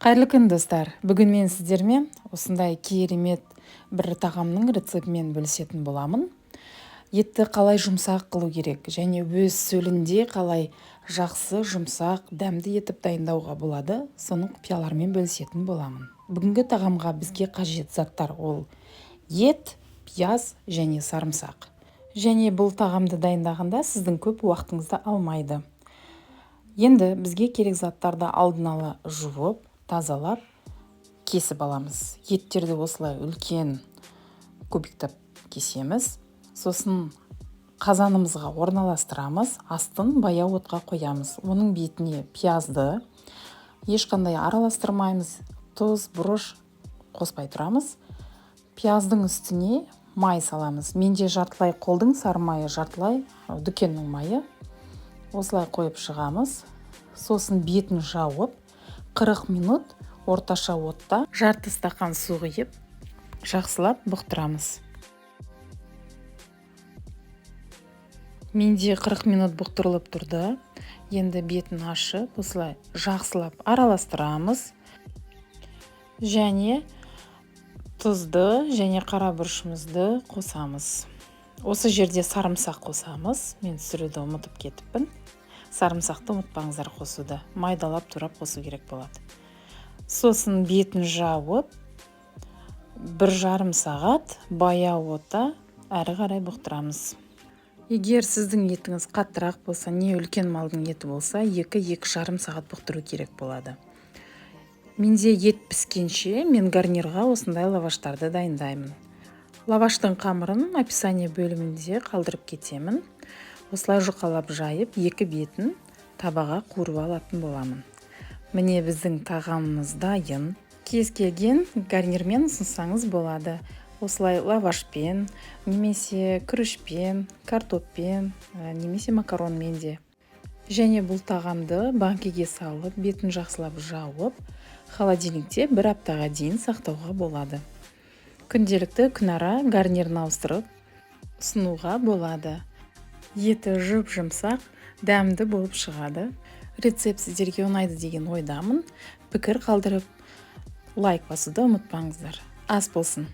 Қайырлы күн, достар! Бүгін мен сіздермен осындай керемет бір тағамның рецептімен бөлісетін боламын. Етті қалай жұмсақ қылу керек және өз сөлінде қалай жақсы, жұмсақ, дәмді етіп дайындауға болады, соның құпияларымен бөлісетін боламын. Бүгінгі тағамға бізге қажет заттар: ол ет, пияз және сарымсақ. Және бұл тағамды дайындағанда сіздің көп уақытыңызды алмайды. Енді бізге керек заттарды алдын ала жуып, тазалап, кесіп аламыз. Еттерді осылай үлкен кубиктап кесеміз. Сосын қазанымызға орналастырамыз, астын баяу отқа қоямыз. Оның бетіне пиязды ешқандай араластырмаймыз, тұз, бұрыш қоспай тұрамыз. Пияздың үстіне май саламыз. Менде жартылай қолдың сары майы, жартылай дүкеннің майы. Осылай қойып шығамыз. Сосын бетін жауып, 40 минут орташа отта жарты стақан су құйып, жақсылап бұқтырамыз. Менде 40 минут бұқтырылып тұрды. Енді бетін ашып, осылай жақсылап араластырамыз және тұзды және қара бұрышымызды қосамыз. Осы жерде сарымсақ қосамыз. Мен түсіруді ұмытып кетіппін. Сарымсақты ұмытпаңыздар қосуды, майдалап турап қосу керек болады. Сосын бетін жауып, 1,5 сағат баяу отта әрі қарай бұқтырамыз. Егер сіздің етіңіз қаттырақ болса, не үлкен малдың еті болса, 2-2,5 сағат бұқтыру керек болады. Менде ет піскенше, мен гарнирға осындай лаваштарды дайындаймын. Лаваштың қамырын описание бөлімінде қалдырып кетемін. Осылай жұқалап жайып, екі бетін табаға қуырып алатын боламын. Міне, біздің тағамымыз дайын. Кез келген гарнирмен ұсынсаңыз болады. Осылай лавашпен, немесе күрішпен, картоппен, немесе макаронмен де. Және бұл тағамды банкеге салып, бетін жақсылап жауып, холодильникте бір аптаға дейін сақтауға болады. Күнделікті күнара гарнирін ауыстырып ұсынуға болады. Еті жұп жұмсақ, дәмді болып шығады. Рецепт сіздерге ұнайды деген ойдамын. Пікір қалдырып, лайк басуды ұмытпаңыздар. Ас болсын!